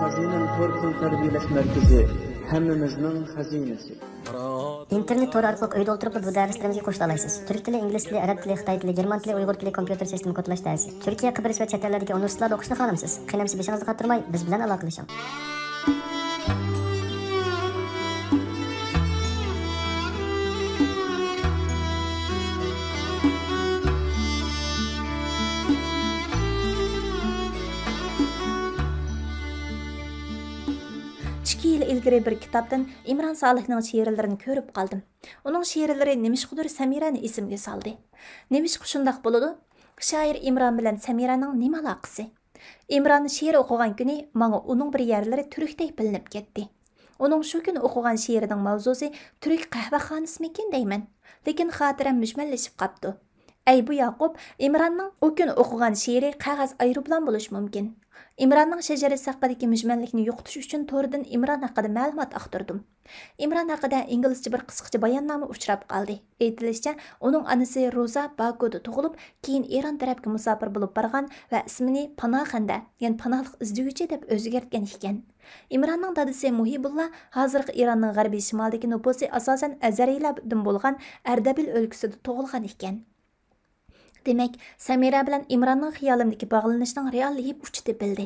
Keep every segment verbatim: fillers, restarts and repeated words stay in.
خەزىنەم تور پۇل تەربىيەلەش مەركىزى، ھەممىمىزنىڭ خەزىنىسى. ئىنتېرنېت تورى ئارقىلىق ئۆيدە ئولتۇرۇپلا بۇ دەرسلىرىمىزگە قوشۇلالايسىز. تۈرك تىلى، ئىنگلىز تىلى، ئەرەب تىلى، خىتاي تىلى، گېرمان تىلى، ئۇيغۇر تىلى، كومپيۇتېر سىستېما كودلاش دەرسى. تۈركىيە، قىبرىس ۋە چەت ئەللەردىكى ئۇنىۋېرسىتېتلاردا ئوقۇشنى خالامسىز؟ قېنى ئەمىسە بېشىڭىزنى قاتۇرماي، بىز بىلەن ئالاقىلىشىڭ. ئىككى يىل ئىلگىرى بىر كىتابتىن ئىمران سالىھنىڭ شېئىرلىرىنى كۆرۈپ قالدىم. ئۇنىڭ شېئىرلىرى نېمىشقىدۇر سەمىرەنى ئېسىمگە سالدى. نېمىشقا شۇنداق بولىدۇ؟ شائىر ئىمران بىلەن سەمىرەنىڭ نېمە ئالاقىسى؟ ئىمران شېئىر ئوقۇغان كۈنى ماڭا ئۇنىڭ بىر يەرلىرى تۈركتەك بىلىنىپ كەتتى. ئۇنىڭ شۇ كۈنى ئوقۇغان شېئىرىنىڭ ماۋزۇسى تۈرك قەھۋەخانىسىمىكىن دەيمەن. لېكىن خاتىرەم مۈجمەللىشىپ قاپتۇ. ئەي بۇ ياقۇپ، ئىمراننىڭ ئۇ كۈن ئوقۇغان شېئىرى قەغەز ئايروپىلان بولۇشى مۇمكىن. ئىمراننىڭ شەجەرىسى ھەققىدىكى مۈجمەللىكنى يوقىتىش ئۈچۈن توردىن ئىمران ھەققىدە مەلۇمات ئاختۇردۇم. ئىمران ھەققىدە ئىنگلىزچە بىر قىسقىچە باياننامە ئۇچراپ قالدى. ئېيتىلىشىچە، ئۇنىڭ ئانىسى روزا باكۇدا تۇغۇلۇپ، كېيىن ئىران تەرەپكە مۇساپىر بولۇپ بارغان ۋە ئىسمىنى پاناخەندە، يەنى پاناھلىق ئىزدىگۈچى دەپ ئۆزگەرتكەن ئىكەن. ئىمراننىڭ دادىسى مۇھىبۇللا ھازىرقى ئىراننىڭ غەربىي شىمالىدىكى نوپۇسى ئاساسەن ئەزەرىيلەردىن بولغان ئەردەبىل ئۆلكىسىدە تۇغۇلغان ئىكەن. دېمەك، سەمىرە بىلەن ئىمراننىڭ خىيالىمدىكى باغلىنىشنىڭ رېئاللىشىپ ئۇچى تېپىلدى.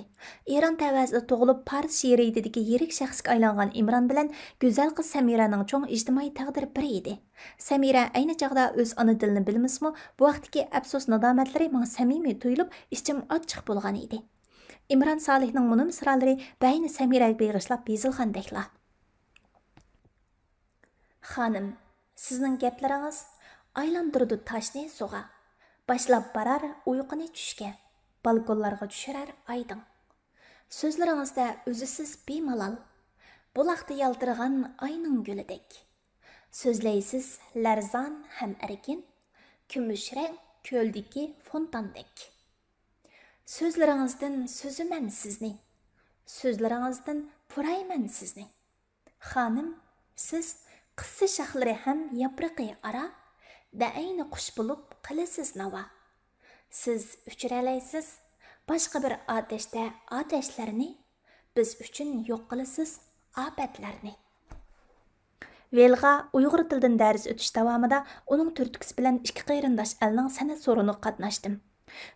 ئىران تەۋەسىدە تۇغۇلۇپ، پارس شېئىرىيىتىدىكى يىرىك شەخسكە ئايلانغان ئىمران بىلەن گۈزەل قىز سەمىرەنىڭ چوڭ ئىجتىمائىي تەقدىرى بىر ئىدى. سەمىرە ئەينى چاغدا ئۆز ئانا تىلىنى بىلمىسىمۇ، بۇ ھەقتىكى ئەپسۇس-نادامەتلىرى ماڭا سەمىمىي تۇيۇلۇپ، ئىچىم ئاچچىق بولغان ئىدى. ئىمران سالىھنىڭ مۇنۇ مىسرالىرى بەينى سەمىرەگە بېغىشلاپ يېزىلغاندەكلا. خانىم، سىزنىڭ گەپلىرىڭىز ئايلاندۇرىدۇ تاشنى سۇغا، باشلاپ بارار ئۇيقۇنى چۈشكە، بالكونلارغا چۈشۈرەر ئايدىڭ. سۆزلىرىڭىزدە ئۈزۈسىز بىمالال، بۇلاقتا يالتىرىغان ئاينىڭ گۈلىدەك. سۆزلەيسىز لەرزان ھەم ئەركىن، كۈمۈش رەڭ كۆلدىكى فونتاندەك. سۆزلىرىڭىزدىن سۈزىمەن سىزنى، سۆزلىرىڭىزدىن پۇرايمەن سىزنى. خانىم، سىز قىسسە شاخلىرى ھەم ياپرىقى ئارا، بەئەينى قۇش بولۇپ قىلىسىز ناۋا. سىز ئۆچۈرەلەيسىز باشقا بىر ئاتەشتە ئاتەشلەرنى، بىز ئۈچۈن يوق قىلىسىز ئاپەتلەرنى. ۋېلغا ئۇيغۇر تىلىدىن دەرس ئۆتۈش داۋامىدا ئۇنىڭ تۈرتكىسى بىلەن ئىككى قېرىنداش ئەلنىڭ سەنئەت سورۇنىغا قاتناشتىم.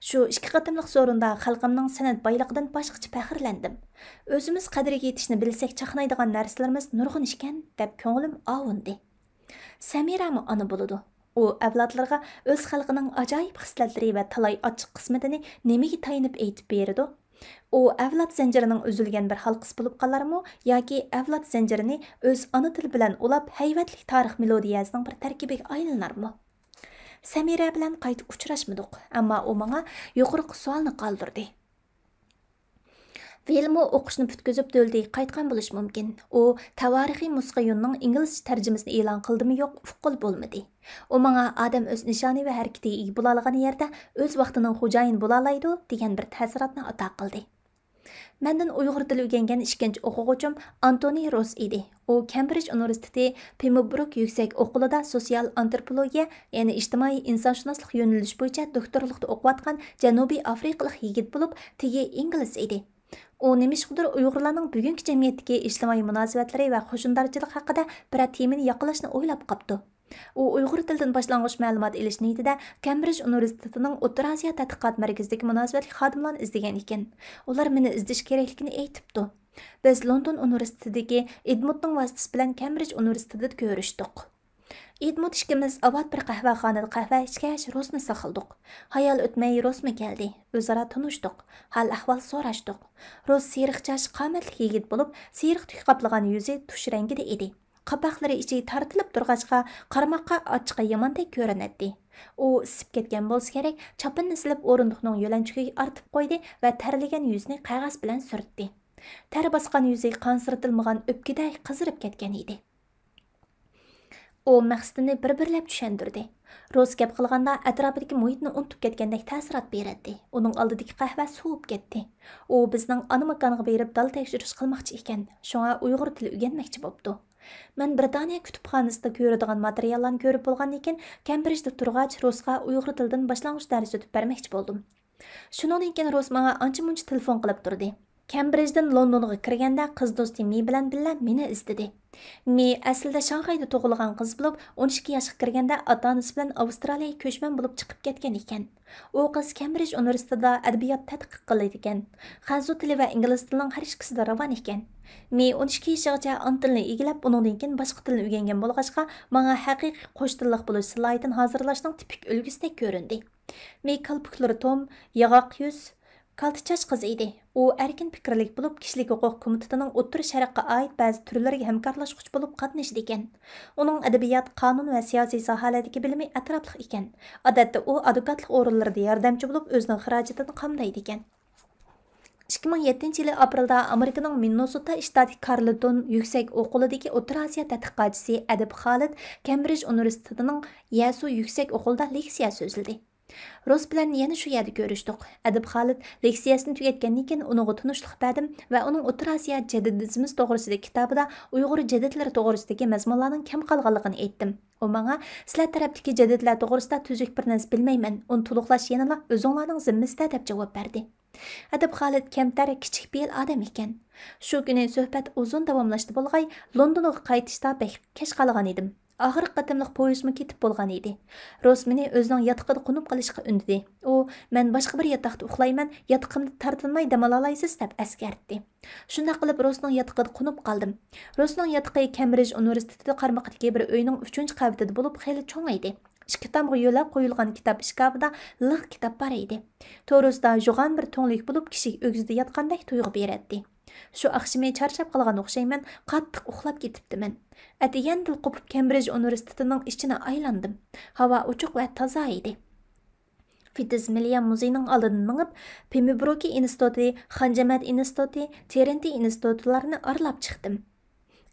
شۇ ئىككى قېتىملىق سورۇندا خەلقىمنىڭ سەنئەت بايلىقىدىن باشقىچە پەخىرلەندىم. ئۆزىمىز قەدرىگە يېتىشنى بىلسەك، چاقنايدىغان نەرسىلىرىمىز نۇرغۇن ئىكەن، دەپ كۆڭلۈم ئاۋۇندى. سەمىرەمۇ ئانا بولىدۇ. ئۇ ئەۋلادلىرىغا ئۆز خەلقىنىڭ ئاجايىپ خىسلەتلىرى ۋە تالاي ئاچچىق قىسمىتىنى نېمىگە تايىنىپ ئېيتىپ بېرىدۇ؟ ئۇ ئەۋلاد زەنجىرىنىڭ ئۈزۈلگەن بىر ھالقىسى بولۇپ قالارمۇ ياكى ئەۋلاد زەنجىرىنى ئۆز ئانا تىلى بىلەن ئۇلاپ، ھەيۋەتلىك تارىخ مېلودىيەسىنىڭ بىر تەركىبىگە ئايلىنارمۇ؟ سەمىرە بىلەن قايتا ئۇچراشمىدۇق، ئەمما ئۇ ماڭا يۇقىرىقى سوئالنى قالدۇردى. ۋىلمۇ ئوقۇشنى پۈتكۈزۈپ دۆلىتىگە قايتقان بولۇشى مۇمكىن. ئۇ تەۋارىخى مۇسقىيۇننىڭ ئىنگلىزچە تەرجىمىسىنى ئېلان قىلدىمۇ يوق، ئۇققىلى بولمىدى. ئۇ ماڭا ئادەم ئۆز نىشانى ۋە ھەرىكىتىگە ئىگە بولالىغان يەردە ئۆز ۋاقتىنىڭ خوجايىنى بولالايدۇ دېگەن بىر تەسىراتنى ئاتا قىلدى. مەندىن ئۇيغۇر تىلى ئۆگەنگەن ئىككىنچى ئوقۇغۇچىم ئانتونى روس ئىدى. ئۇ كەمبرىج ئۇنىۋېرسىتېتى پېمبروك يۈكسەك ئوقۇلىدا سوتسىيال ئانتروپولوگىيە، يەنى ئىجتىمائىي ئىنسانشۇناسلىق يۆنىلىشى بويىچە دوكتورلۇقتا ئوقۇۋاتقان جەنۇبىي ئافرىقىلىق يىگىت بولۇپ، تېگى ئىنگلىز ئىدى. ئۇ نېمىشقىدۇر ئۇيغۇرلارنىڭ بۈگۈنكى جەمئىيەتتىكى ئىجتىمائىي مۇناسىۋەتلىرى ۋە قوشۇندارچىلىق ھەققىدە بىرەر تېمىنى ياقىلاشنى ئويلاپ قاپتۇ. ئۇ ئۇيغۇر تىلىدىن باشلانغۇچ مەلۇمات ئېلىش نىيىتىدە كەمبرىج ئۇنىۋېرسىتېتىنىڭ ئوتتۇرا ئاسىيا تەتقىقات مەركىزىدىكى مۇناسىۋەتلىك خادىملارنى ئىزدىگەن ئىكەن. ئۇلار مېنى ئىزدىشى كېرەكلىكىنى ئېيتىپتۇ. بىز لوندون ئۇنىۋېرسىتېتىدىكى ئېدموندنىڭ ۋاسىتىسى بىلەن كەمبرىج ئۇنىۋېرسىتېتىدا كۆرۈشتۇق. ئېدموند ئىككىمىز ئاۋات بىر قەھۋەخانىدا قەھۋە ئىچكەچ، روسنى ساقلىدۇق. ھايال ئۆتمەي روسمۇ كەلدى. ئۆزئارا تونۇشتۇق. ھال-ئەھۋال سوراشتۇق. روس سېرىق چاچ، قامەتلىك يىگىت بولۇپ، سېرىق تۈك قاپلىغان يۈزى تۇش رەڭگىدە ئىدى. قاپاقلىرى ئىچىگە تارتىلىپ تۇرغاچقا، قارىماققا ئاچچىقى ياماندەك كۆرۈنەتتى. ئۇ ئىسسىپ كەتكەن بولسا كېرەك، چاپىنىنى سېلىپ ئورۇندۇقنىڭ يۆلەنچۈكىگە ئارتىپ قويدى ۋە تەرلىگەن يۈزىنى قەغەز بىلەن سۈرتتى. تەر باسقان يۈزى قانسىرىتىلمىغان ئۆپكىدەك قىزىرىپ كەتكەن ئىدى. ئۇ مەقسىتىنى بىر-بىرلەپ چۈشەندۈردى. روس گەپ قىلغاندا ئەتراپىدىكى مۇھىتنى ئۇنتۇپ كەتكەندەك تەسىرات بېرەتتى. ئۇنىڭ ئالدىدىكى قەھۋە سوۋۇپ كەتتى. ئۇ بىزنىڭ ئانا ماكانغا بېرىپ دال تەكشۈرۈش قىلماقچى ئىكەن، شۇڭا ئۇيغۇر تىلى ئۆگەنمەكچى بوپتۇ. مەن بىرىتانىيە كۇتۇپخانىسىدا كۆرىدىغان ماتېرىياللارنى كۆرۈپ بولغاندىن كېيىن، كەمبرىجدە تۇرغاچ روسقا ئۇيغۇر تىلىدىن باشلانغۇچ دەرس ئۆتۈپ بەرمەكچى بولدۇم. شۇنىڭدىن كېيىن روس ماڭا ئانچە-مۇنچە تېلېفون قىلىپ تۇردى. كەمبرىجدىن لوندونغا كىرگەندە، قىز دوستى مى بىلەن بىللە مېنى ئىزدىدى. مى ئەسلىدە شاڭخەيدە تۇغۇلغان قىز بولۇپ، ئون ئىككى ياشقا كىرگەندە ئاتا-ئانىسى بىلەن ئاۋسترالىيەگە كۆچمەن بولۇپ چىقىپ كەتكەن ئىكەن. ئۇ قىز كەمبرىج ئۇنىۋېرسىتېتىدا ئەدەبىيات تەتقىق قىلىدىكەن. خەنزۇ تىلى ۋە ئىنگلىز تىلىنىڭ ھەر ئىككىسىدە راۋان ئىكەن. مى ئون ئىككى يېشىغىچە ئانا تىلنى ئىگىلەپ، ئۇنىڭدىن كېيىن باشقا تىلنى ئۆگەنگەن بولغاچقا، ماڭا ھەقىقىي قوش تىللىق بولۇش سالاھىيىتىنى ھازىرلاشنىڭ تىپىك ئۈلگىسىدەك كۆرۈندى. مى كالپۇكلىرى توم، ياغاق يۈز، كالتە چاچ قىز ئىدى. ئۇ ئەركىن پىكىرلىك بولۇپ، كىشىلىك ھوقۇق كومىتېتىنىڭ ئوتتۇرا شەرققە ئائىت بەزى تۈرلىرىگە ھەمكارلاشقۇچى بولۇپ قاتنىشىدىكەن. ئۇنىڭ ئەدەبىيات، قانۇن ۋە سىياسىي ساھەلەردىكى بىلىمى ئەتراپلىق ئىكەن. ئادەتتە ئۇ ئادۋوكاتلىق ئورۇنلىرىدا ياردەمچى بولۇپ، ئۆزىنىڭ خىراجىتىنى قامدايدىكەن. ئىككى مىڭ يەتتىنچى يىلى ئاپرېلدا ئامېرىكىنىڭ مىننېسوتا شتاتى كارلتون يۈكسەك ئوقۇلىدىكى ئوتتۇرا ئاسىيا تەتقىقاتچىسى ئەدىب خالىد كەمبرىج ئۇنىۋېرسىتېتىنىڭ يەسۇ يۈكسەك ئوقۇلىدا لېكسىيە سۆزلىدى. روس بىلەن يەنە شۇ يەردە كۆرۈشتۇق. ئەدىب خالىد لېكسىيەسىنى تۈگەتكەندىن كېيىن ئۇنىڭغا تونۇشلۇق بەردىم ۋە ئۇنىڭ ئوتتۇرا ئاسىيا جەدىدىزمى توغرىسىدىكى كىتابىدا ئۇيغۇر جەدىدلىرى توغرىسىدىكى مەزمۇنلارنىڭ كەم قالغانلىقىنى ئېيتتىم. ئۇ ماڭا، سىلەر تەرەپتىكى جەدىدلەر توغرىسىدا تۈزۈك بىر نەرسە بىلمەيمەن، ئۇنى تولۇقلاش يەنىلا ئۆزۈڭلارنىڭ زىممىسىدە، دەپ جاۋاب بەردى. ئەدىب خالىد كەمتەر، كىچىك پېئىل ئادەم ئىكەن. شۇ كۈنى سۆھبەت ئۇزۇن داۋاملاشتى بولغاي، لوندونغا قايتىشتا بەك كەچ قالغان ئىدىم. ئاخىرقى قېتىملىق پويىزمۇ كېتىپ بولغان ئىدى. روس مېنى ئۆزىنىڭ ياتىقىدا قونۇپ قېلىشقا ئۈندىدى. ئۇ، مەن باشقا بىر ياتاقتا ئۇخلايمەن، ياتىقىمدا تارتىنماي دەم ئالالايسىز، دەپ ئەسكەرتتى. شۇنداق قىلىپ، روسنىڭ ياتىقىدا قونۇپ قالدىم. روسنىڭ ياتىقى كەمبرىج ئۇنىۋېرسىتېتى قارمىقىدىكى بىر ئۆينىڭ ئۈچىنچى قەۋىتىدە بولۇپ، خېلى چوڭ ئىدى. ئىككى تامغا يۆلەپ قويۇلغان كىتاب ئىشكاپىدا لىق كىتاب بار ئىدى. تورۇستا يوغان بىر تۈڭلۈك بولۇپ، كىشىگە ئۆگزىدە ياتقاندەك تۇيغۇ بېرەتتى. شۇ ئاخشىمى چارچاپ قالغان ئوخشايمەن، قاتتىق ئۇخلاپ كېتىپتىمەن. ئەتىگەندىلا قوپۇپ كەمبرىج ئۇنىۋېرسىتېتىنىڭ ئىچىنى ئايلاندىم. ھاۋا ئوچۇق ۋە تازا ئىدى. فىتزمىللىيا مۇزېيىنىڭ ئالدىدىن مېڭىپ، پېمبروكى ئىنستىتۇتى، خان جەمەت ئىنستىتۇتى، تېرېنتى ئىنستىتۇتلارنى ئارىلاپ چىقتىم.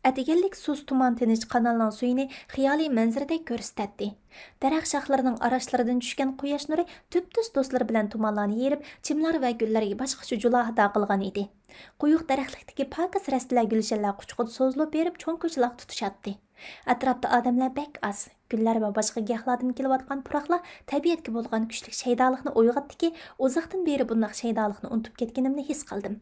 ئەتىگەنلىك سۇس تۇمان تىنچ قانالنىڭ سۈيىنى خىيالىي مەنزىرىدەك كۆرسىتەتتى. دەرەخ شاخلىرىنىڭ ئاراشلىرىدىن چۈشكەن قۇياش نۇرى تۈپتۈز دوستلىرى بىلەن تۇمانلارنى يېرىپ، چىملار ۋە گۈللەرگە باشقىچە جۇلا ئاتا قىلغان ئىدى. قويۇق دەرەخلىكتىكى پاكىز رەستىلەر گۈلشەنلەر قۇچىقىدا سوزۇلۇپ بېرىپ، چوڭ كوچىلارغا تۇتىشاتتى. ئەتراپتا ئادەملەر بەك ئاز. گۈللەر ۋە باشقا گىياھلاردىن كېلىۋاتقان پۇراقلار تەبىئەتكە بولغان كۈچلۈك شەيدالىقنى ئويغاتتىكى، ئۇزاقتىن بېرى بۇنداق شەيدالىقنى ئۇنتۇپ كەتكىنىمنى ھېس قىلدىم.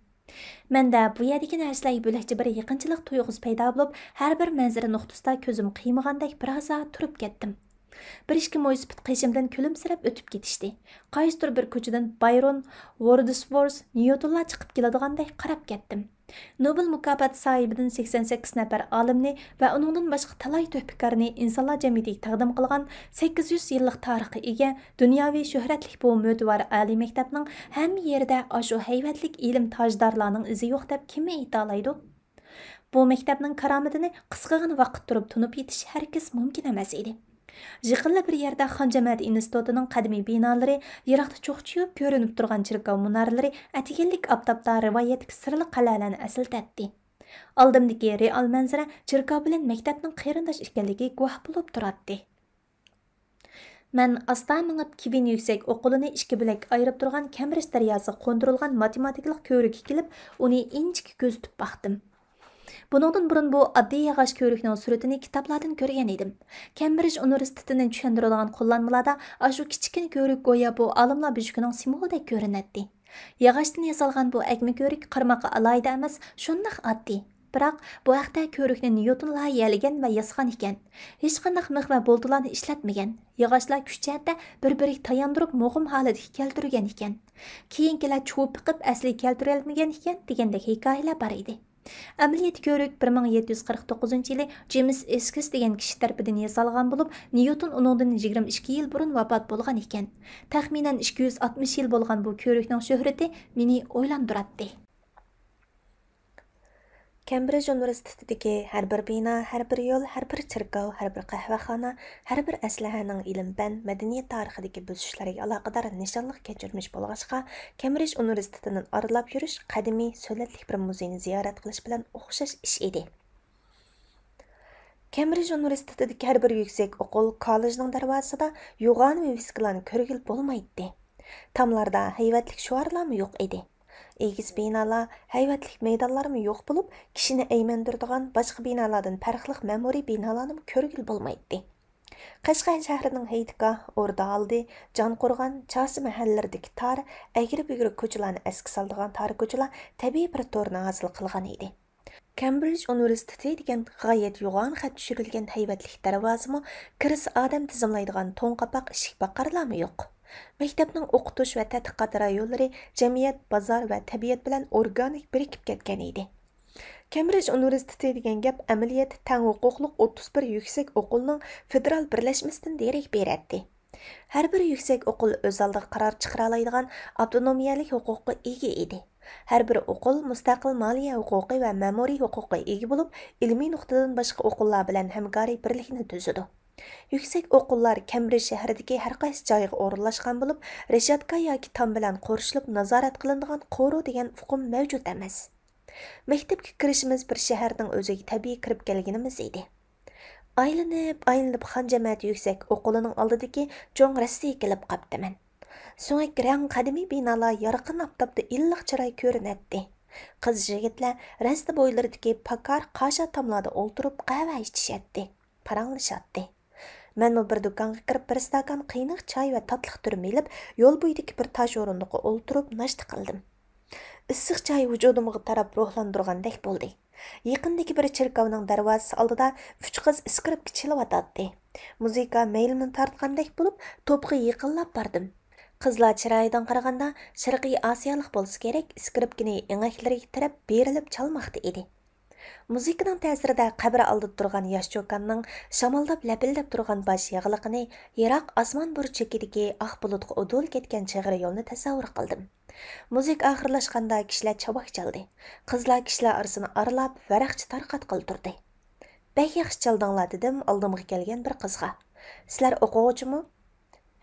مەندە بۇ يەردىكى نەرسىلەرگە بۆلەكچە بىر يېقىنچىلىق تۇيغۇسى پەيدا بولۇپ، ھەر بىر مەنزىرە نۇقتىسىدا كۆزۈم قىيمىغاندەك بىر ھازا تۇرۇپ كەتتىم. بىر ئىككى مويسىپىت قېشىمدىن كۈلۈمسىرەپ ئۆتۈپ كېتىشتى. قايسىدۇر بىر كوچىدىن بايرون، ۋوردسۋورس، نيۇتونلار چىقىپ كېلىدىغاندەك قاراپ كەتتىم. نوبېل مۇكاپاتى ساھىبىدىن سەكسەن سەككىز نەپەر ئالىمنى ۋە ئۇنىڭدىن باشقا تالاي تۆھپىكارنى ئىنسانلار جەمئىيىتىگە تەقدىم قىلغان سەككىز يۈز يىللىق تارىخقا ئىگە، دۇنياۋى شۆھرەتلىك بۇ مۆتىۋەر ئالىي مەكتەپنىڭ ھەممە يېرىدە ئاشۇ ھەيۋەتلىك ئىلىم تاجدارلارنىڭ ئىزى يوق دەپ كىم ئېيتالايدۇ؟ بۇ مەكتەپنىڭ كارامىتىنى قىسقىغىنە ۋاقىت تۇرۇپ تونۇپ يېتىش ھەرگىز مۇمكىن ئەمەس ئىدى. يېقىنلا بىر يەردە خان جەمەت ئىنستىتۇتىنىڭ قەدىمىي بىنالىرى، يىراقتا چوقچىيىپ كۆرۈنۈپ تۇرغان چېركاۋ مۇنارىلىرى ئەتىگەنلىك ئاپتاپتا رىۋايەتتىكى سىرلىق قەلئەلەرنى ئەسلىتەتتى. ئالدىمدىكى رېئال مەنزىرە چېركاۋ بىلەن مەكتەپنىڭ قېرىنداش ئىكەنلىكىگە گۇۋاھ بولۇپ تۇراتتى. مەن ئاستا مېڭىپ، كېۋىن يۈكسەك ئوقۇلىنى ئىككى بۆلەككە ئايرىپ تۇرغان كەمبرىج دەرياسىغا قوندۇرۇلغان ماتېماتىكىلىق كۆۋرۈككە كېلىپ، ئۇنى ئىنچىكە كۆزىتىپ باقتىم. بۇنىڭدىن بۇرۇن بۇ ئاددىي ياغاچ كۆۋرۈكنىڭ سۈرىتىنى كىتابلاردىن كۆرگەن ئىدىم. كەمبرىج ئۇنىۋېرسىتېتىنى چۈشەندۈرىدىغان قوللانمىلاردا ئاشۇ كىچىككىنە كۆۋرۈك گويا بۇ ئالىملار بۆشۈكىنىڭ سىمۋولىدەك كۆرۈنەتتى. ياغاچتىن ياسالغان بۇ ئەگمە كۆۋرۈك قارىماققا ئالاھىدە ئەمەس، شۇنداق ئاددىي. بىراق، بۇ ھەقتە كۆۋرۈكنى نيۇتون لايىھەلىگەن ۋە ياسىغان ئىكەن. ھېچقانداق مىخ ۋە بولتىلارنى ئىشلەتمىگەن. ياغاچلار كۈچ جەھەتتە بىر-بىرىگە تاياندۇرۇپ، مۇقىم ھالەتكە كەلتۈرگەن ئىكەن. كېيىنكىلەر چۇۋۇپ بېقىپ، ئەسلىگە كەلتۈرەلمىگەن ئىكەن، دېگەندەك ھېكايىلەر بار ئىدى. ئەمەلىيەتتە كۆۋرۈك بىر مىڭ يەتتە يۈز قىرىق توققۇزىنچى يىلى جېمس ئېسكىس دېگەن كىشى تەرىپىدىن ياسالغان بولۇپ، نيۇتون ئۇنىڭدىن يىگىرمە ئىككى يىل بۇرۇن ۋاپات بولغان ئىكەن. تەخمىنەن ئىككى يۈز ئاتمىش يىل بولغان بۇ كۆۋرۈكنىڭ شۆھرىتى مېنى ئويلاندۇراتتى. كەمبرىج ئۇنىۋېرسىتېتىدىكى ھەر بىر بىنا، ھەر بىر يول، ھەر بىر چېركاۋ، ھەر بىر قەھۋەخانا، ھەر بىر ئەسلىھەنىڭ ئىلىم-پەن، مەدەنىيەت تارىخىدىكى بۆسۈشلەرگە ئالاقىدار نىشانلىق كەچۈرمىش بولغاچقا، كەمبرىج ئۇنىۋېرسىتېتىدىن ئارىلاپ يۈرۈش قەدىمىي، سۆلەتلىك بىر مۇزېينى زىيارەت قىلىش بىلەن ئوخشاش ئىش ئىدى. كەمبرىج ئۇنىۋېرسىتېتىدىكى ھەر بىر يۈكسەك ئوقۇل، كاللېجنىڭ دەرۋازىسىدا يوغان ۋىۋىسكىلارنى كۆرگىلى بولمايتتى. تاملاردا ھەيۋەتلىك شوئارلارمۇ يوق ئىدى. ئېگىز بىنالار، ھەيۋەتلىك مەيدانلارمۇ يوق بولۇپ، كىشىنى ئەيمەندۈرىدىغان باشقا بىنالاردىن پەرقلىق مەمۇرىي بىنالارنىمۇ كۆرگىلى بولمايتتى. قەشقەر شەھىرىنىڭ ھېيتگاھ، ئوردا ئالدى، جانقورغان، چاسا مەھەللىلىرىدىكى تار، ئەگرى-بۈگرى كوچىلارنى ئەسكە سالىدىغان تار كوچىلار تەبىئىي بىر تورنى ھاسىل قىلغان ئىدى. كەمبرىج ئۇنىۋېرسىتېتى دېگەن غايەت يوغان خەت چۈشۈرۈلگەن ھەيۋەتلىك دەرۋازىمۇ، كىرسە ئادەم تىزىملايدىغان توڭ قاپاق ئىشىك پاقارلارمۇ يوق. مەكتەپنىڭ ئوقۇتۇش ۋە تەتقىقات رايونلىرى جەمئىيەت، بازار ۋە تەبىئەت بىلەن ئورگانىك بىرىكىپ كەتكەن ئىدى. كەمبرىج ئۇنىۋېرسىتېتى دېگەن گەپ ئەمەلىيەتتە تەڭ ھوقۇقلۇق ئوتتۇز بىر يۈكسەك ئوقۇلنىڭ فېدېرال بىرلەشمىسىدىن دېرەك بېرەتتى. ھەر بىر يۈكسەك ئوقۇل ئۆز ئالدىغا قارار چىقىرالايدىغان ئاپتونومىيەلىك ھوقۇققا ئىگە ئىدى. ھەر بىر ئوقۇل مۇستەقىل مالىيە ھوقۇقى ۋە مەمۇرىي ھوقۇققا ئىگە بولۇپ، ئىلمىي نۇقتىدىن باشقا ئوقۇللار بىلەن ھەمكارىي بىرلىكنى تۈزىدۇ. يۈكسەك ئوقۇللار كەمبرىج شەھىرىدىكى ھەر قايسى جايغا ئورۇنلاشقان بولۇپ، رېشاتكا ياكى تام بىلەن قورشىلىپ نازارەت قىلىنىدىغان قورۇ دېگەن ئۇقۇم مەۋجۇت ئەمەس. مەكتەپكە كىرىشىمىز بىر شەھەرنىڭ ئۆزىگە تەبىئىي كىرىپ كەلگىنىمىز ئىدى. ئايلىنىپ، ئايلىنىپ خان جەمەتى يۈكسەك ئوقۇلىنىڭ ئالدىدىكى چوڭ رەستىگە كېلىپ قاپتىمەن. سۆڭەك رەڭ قەدىمىي بىنالار يارقىن ئاپتاپتا ئىللىق چىراي كۆرۈنەتتى. قىز يىگىتلەر رەستە بويلىرىدىكى پاكار قاشا تاملاردا ئولتۇرۇپ قەھۋە ئىچىشەتتى، پاراڭلىشاتتى. مەنمۇ بىر دۇكانغا كىرىپ، بىر ئىستاكان قىيناق چاي ۋە تاتلىق تۈرمە ئېلىپ، يول بويىدىكى بىر تاش ئورۇندۇققا ئولتۇرۇپ ناشتا قىلدىم. ئىسسىق چاي ۋۇجۇدۇمغا تاراپ روھلاندۇرغاندەك بولدى. يېقىندىكى بىر چېركاۋنىڭ دەرۋازىسى ئالدىدا ئۈچ قىز ئىسكىرىپكا چېلىۋاتاتتى. مۇزىكا مەيلىمنى تارتقاندەك بولۇپ، توپقا يېقىنلاپ باردىم. قىزلار چىرايىدىن قارىغاندا شەرقىي ئاسىيالىق بولسا كېرەك، ئىسكىرىپكىنى ئېڭەكلىرىگە تىرەپ بېرىلىپ چالماقتا ئىدى. مۇزىكىنىڭ تەسىرىدە قەبرە ئالدىدا تۇرغان ياش چوكاننىڭ شامالداپ لەپىلدەپ تۇرغان باش ياغلىقىنى، يىراق ئاسمان بۇرجىكىدىكى ئاق بۇلۇتقا ئۇدۇل كەتكەن چىغىر يولنى تەسەۋۋۇر قىلدىم. مۇزىكا ئاخىرلاشقاندا كىشىلەر چاۋاك چالدى. قىزلار كىشىلەر ئارىسىنى ئارىلاپ، ۋەرەقچە تارقاتقىلى تۇردى. بەك ياخشى چالدىڭلار، دېدىم ئالدىمغا كەلگەن بىر قىزغا. سىلەر ئوقۇغۇچىمۇ؟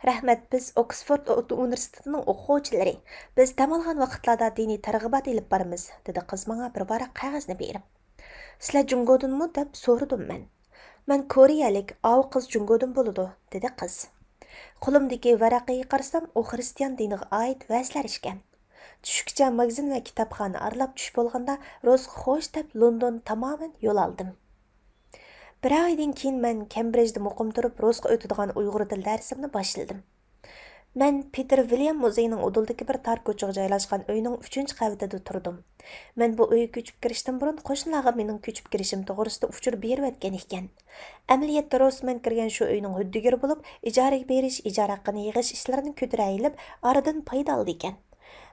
رەھمەت، بىز ئوكسفورد ئۇنىۋېرسىتېتىنىڭ ئوقۇغۇچىلىرى. بىز دەم ئالغان ۋاقىتلاردا دىنىي تەرغىبات ئېلىپ بارىمىز، دېدى قىز ماڭا بىر ۋاراق قەغەزنى بېرىپ. سىلەر جۇڭگودىنمۇ؟ دەپ سورىدىم مەن. مەن كورېيەلىك، ئاۋۇ قىز جۇڭگودىن بولىدۇ، دېدى قىز. قولۇمدىكى ۋەرەقىگە قارىسام، ئۇ خىرىستىيان دىنىغا ئائىت ۋەزلەر ئىكەن. چۈشكىچە ماگىزىن ۋە كىتابخانا ئارىلاپ، چۈش بولغاندا روزغا خوش دەپ لوندون تامامەن يول ئالدىم. بىر ئايدىن كېيىن مەن كەمبرىجدە مۇقىم تۇرۇپ روزغا ئۆتىدىغان ئۇيغۇر تىل دەرسىمنى باشلىدىم. مەن پېتېر ۋىليام مۇزېيىنىڭ ئۇدۇلىدىكى بىر تار كوچىغا جايلاشقان ئۆينىڭ ئۈچىنچى قەۋىتىدە تۇردۇم. مەن بۇ ئۆيگە كۆچۈپ كىرىشتىن بۇرۇن قوشنىلارغا مېنىڭ كۆچۈپ كىرىشىم توغرىسىدا ئۇچۇر بېرىۋەتكەن ئىكەن. ئەمەلىيەتتە روس مەن كىرگەن شۇ ئۆينىڭ ھۆددىگىرى بولۇپ، ئىجارىگە بېرىش، ئىجارە ھەققىنى يىغىش ئىشلىرىنى كۆتۈرەلەپ، ئارىدىن پايدا ئالىدىكەن.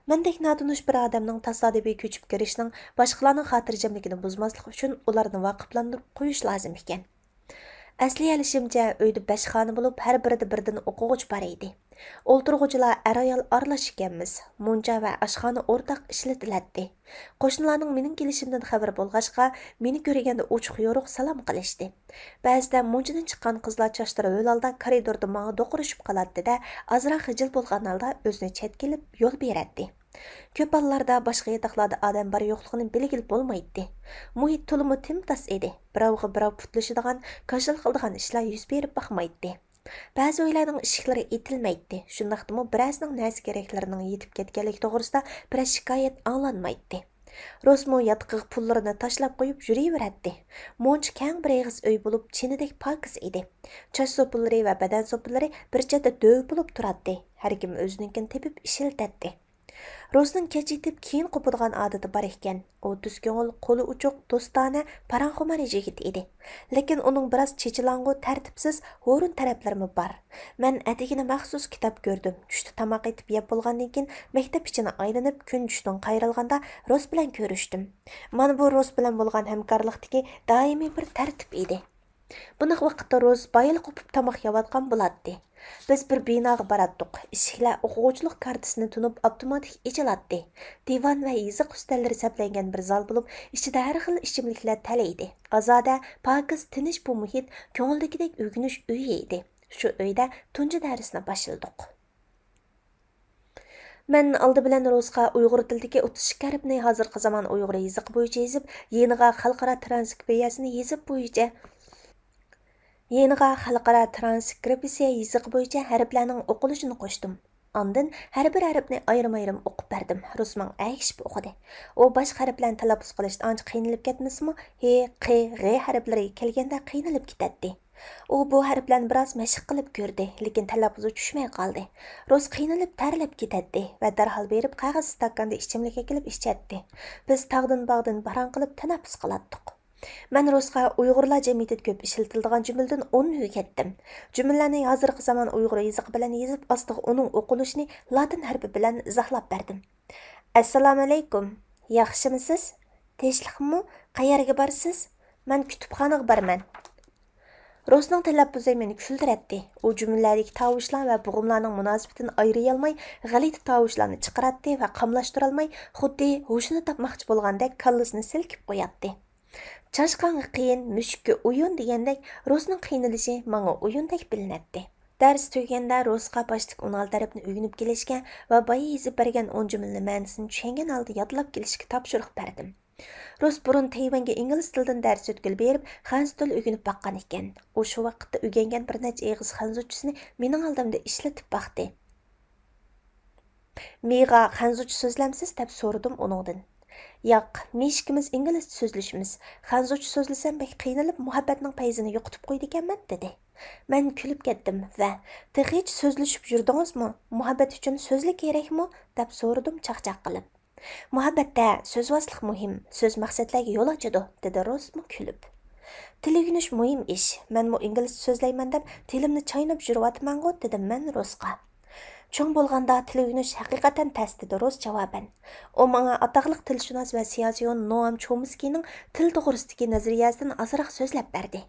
مەندەك ناتونۇش بىر ئادەمنىڭ تاسادىپىي كۆچۈپ كىرىشىنىڭ باشقىلارنىڭ خاتىرجەملىكىنى بۇزماسلىق ئۈچۈن ئۇلارنى ۋاقىپلاندۇرۇپ قويۇش لازىم ئىكەن. ئەسلىيەلىشىمچە، ئۆيدە بەش خانا بولۇپ، ھەر بىرىدە بىردىن ئوقۇغۇچى بار ئىدى. ئولتۇرغۇچىلار ئەر-ئايال ئارىلاش ئىكەنمىز. مۇنچا ۋە ئاشخانا ئورتاق ئىشلىتىلەتتى. قوشنىلارنىڭ مېنىڭ كېلىشىمدىن خەۋىرى بولغاچقا، مېنى كۆرگەندە ئوچۇق-يورۇق سالام قىلىشتى. بەزىدە مۇنچىدىن چىققان قىزلار چاچلىرى ھۆل ھالدا كارىدوردا ماڭا دوقۇرۇشۇپ قالاتتى-دە، ئازراق خىجىل بولغان ھالدا ئۆزىنى چەتكە ئېلىپ يول بېرەتتى. كۆپ ھاللاردا باشقا ياتاقلاردا ئادەم بار-يوقلۇقىنى بىلگىلى بولمايتتى. مۇھىت تولىمۇ تىمتاس ئىدى. بىراۋغا بىراۋ پۇتلىشىدىغان، كاشىلا قىلىدىغان ئىشلار يۈز بېرىپ باقمايتتى. بەزى ئۆيلەرنىڭ ئىشىكلىرى ئېتىلمەيتتى. شۇنداقتىمۇ بىرەرسىنىڭ نەرسە-كېرەكلىرىنىڭ يېتىپ كەتكەنلىكى توغرىسىدا بىرەر شىكايەت ئاڭلانمايتتى. روسمۇ ياتىقىغا پۇللىرىنى تاشلاپ قويۇپ يۈرۈۋېرەتتى. مۇنچە كەڭ بىر ئېغىز ئۆي بولۇپ، چىنىدەك پاكىز ئىدى. چاچ سوپۇنلىرى ۋە بەدەن سوپۇنلىرى بىر چەتتە دۆۋە بولۇپ تۇراتتى. ھەركىم ئۆزىنىڭكىنى تېپىپ ئىشلىتەتتى. روسنىڭ كەچ يېتىپ، كېيىن قوپىدىغان ئادىتى بار ئىكەن. ئۇ تۈز كۆڭۈل، قولى ئوچۇق، دوستانە، پاراڭخۇمار يىگىت ئىدى. لېكىن ئۇنىڭ بىراز چېچىلاڭغۇ، تەرتىپسىز، ھۇرۇن تەرەپلىرىمۇ بار. مەن ئەتىگىنى مەخسۇس كىتاب كۆردۈم. چۈشتە تاماق ئېتىپ يەپ بولغاندىن كېيىن، مەكتەپ ئىچىنى ئايلىنىپ، كۈن چۈشتىن قايرىلغاندا روس بىلەن كۆرۈشتۈم. مانا بۇ روس بىلەن بولغان ھەمكارلىقتىكى دائىمىي بىر تەرتىپ ئىدى. بۇنداق ۋاقىتتا روس بايىلا قوپۇپ تاماق يەۋاتقان بولاتتى. بىز بىر بىناغا باراتتۇق. ئىشىكلەر ئوقۇغۇچىلىق كارتىسىنى تونۇپ ئاپتوماتىك ئېچىلاتتى. دىۋان ۋە يېزىق ئۈستەللىرى سەپلەنگەن بىر زال بولۇپ، ئىچىدە ھەر خىل ئىچىملىكلەر تەلەيدى. ئازادە، پاكىز، تىنچ بۇ مۇھىت كۆڭۈلدىكىدەك ئۆگىنىش ئۆيى ئىدى. شۇ ئۆيدە تۇنجى دەرسنى باشلىدۇق. مەن ئالدى بىلەن روسقا ئۇيغۇر تىلىدىكى ئوتتۇز ئىككى ھەرپنى ھازىرقى زامان ئۇيغۇر يېزىقى بويىچە يېزىپ، يېنىغا خەلقئارا ترانسكرىپسىيەسىنى يېزىپ بويىچە، يېنىغا خەلقئارا ترانسكرىپسىيە يېزىقى بويىچە ھەرپلەرنىڭ ئوقۇلۇشىنى قوشتۇم. ئاندىن ھەر بىر ھەرپنى ئايرىم-ئايرىم ئوقۇپ بەردىم. روس ماڭا ئەگىشىپ ئوقۇدى. ئۇ باشقا ھەرپلەرنى تەلەپپۇز قىلىشتا ئانچە قىينىلىپ كەتمىسىمۇ، ھ، ق، غ ھەرپلىرىگە كەلگەندە قىينىلىپ كېتەتتى. ئۇ بۇ ھەرپلەرنى بىراز مەشىق قىلىپ كۆردى، لېكىن تەلەپپۇزى چۈشمەي قالدى. روز قىينىلىپ، تەرلەپ كېتەتتى ۋە دەرھال بېرىپ قەغەز ئىستاكاندا ئىچىملىك ئەكېلىپ ئىچەتتى. بىز تاغدىن باغدىن پاراڭ قىلىپ تەنەپپۇس قىلاتتۇق. مەن روزغا ئۇيغۇرلار جەمئىيىتىدە كۆپ ئىشلىتىلىدىغان جۈملىدىن ئوننى ئۆگەتتىم. جۈملىلەرنى ھازىرقى زامان ئۇيغۇر يېزىقى بىلەن يېزىپ، ئاستىغا ئۇنىڭ ئوقۇلۇشىنى لاتىن ھەرپى بىلەن ئىزاھلاپ بەردىم. ئەسسالامۇئەلەيكۇم. ياخشىمۇسىز؟ تىنچلىقمۇ؟ قەيەرگە بارىسىز؟ مەن كۇتۇپخانىغا بارىمەن. روزنىڭ تەلەپپۇزى مېنى كۈلدۈرەتتى. ئۇ جۈملىلەردىكى تاۋۇشلار ۋە بوغۇملارنىڭ مۇناسىۋىتىنى ئايرىيالماي، غەلىتە تاۋۇشلارنى چىقىراتتى ۋە قاملاشتۇرالماي، خۇددى ھوشىنى تاپماقچى بولغاندەك كاللىسىنى سىلكىپ قوياتتى. چاشقانغا قىيىن، مۈشۈككە ئويۇن دېگەندەك، روزنىڭ قىينىلىشى ماڭا ئويۇندەك بىلىنەتتى. دەرس تۈگىگەندە روزغا باشتىكى ئون ئالتە ھەرپنى ئۆگىنىپ كېلىشكە ۋە بايا يېزىپ بەرگەن ئون جۈملىنىڭ مەنىسىنى چۈشەنگەن ھالدا يادلاپ كېلىشكە تاپشۇرۇق بەردىم. روز بۇرۇن تەيۋەنگە ئىنگلىز تىلىدىن دەرس ئۆتكىلى بېرىپ، خەنزۇ تىل ئۆگىنىپ باققان ئىكەن. ئۇ شۇ ۋاقىتتا ئۆگەنگەن بىر نەچچە ئېغىز خەنزۇچىسىنى مېنىڭ ئالدىمدا ئىشلىتىپ باقتى. مىغا خەنزۇچە سۆزلەمسىز؟ دەپ سورىدىم ئۇنىڭدىن. ياق، مىشىكىمىز ئىنگلىزچە سۆزلىشىمىز. خەنزۇچە سۆزلىسەم بەك قىينىلىپ، مۇھەببەتنىڭ پەيزىنى يوقىتىپ قويىدىكەنمەن، دېدى. مەن كۈلۈپ كەتتىم ۋە، تېخىچە سۆزلىشىپ يۈردىڭىزمۇ؟ مۇھەببەت ئۈچۈن سۆزلا كېرەكمۇ؟ دەپ سورىدىم چاقچاق قىلىپ. مۇھەببەتتە سۆزۋازلىق مۇھىم، سۆز مەقسەتلەرگە يول ئاچىدۇ، دېدى روزمۇ كۈلۈپ. تىل ئۆگىنىش مۇھىم ئىش. مەنمۇ ئىنگلىزچە سۆزلەيمەن دەپ تىلىمنى چايناپ يۈرۈۋاتىمەنغۇ، دېدىم مەن روزغا. چوڭ بولغاندا تىل ئۆگىنىش ھەقىقەتەن تەس، دېدى روز جاۋابەن. ئۇ ماڭا ئاتاقلىق تىلشۇناس ۋە سىياسىيون نوئام چومسكىنىڭ تىل توغرىسىدىكى نەزەرىيەسىدىن ئازراق سۆزلەپ بەردى.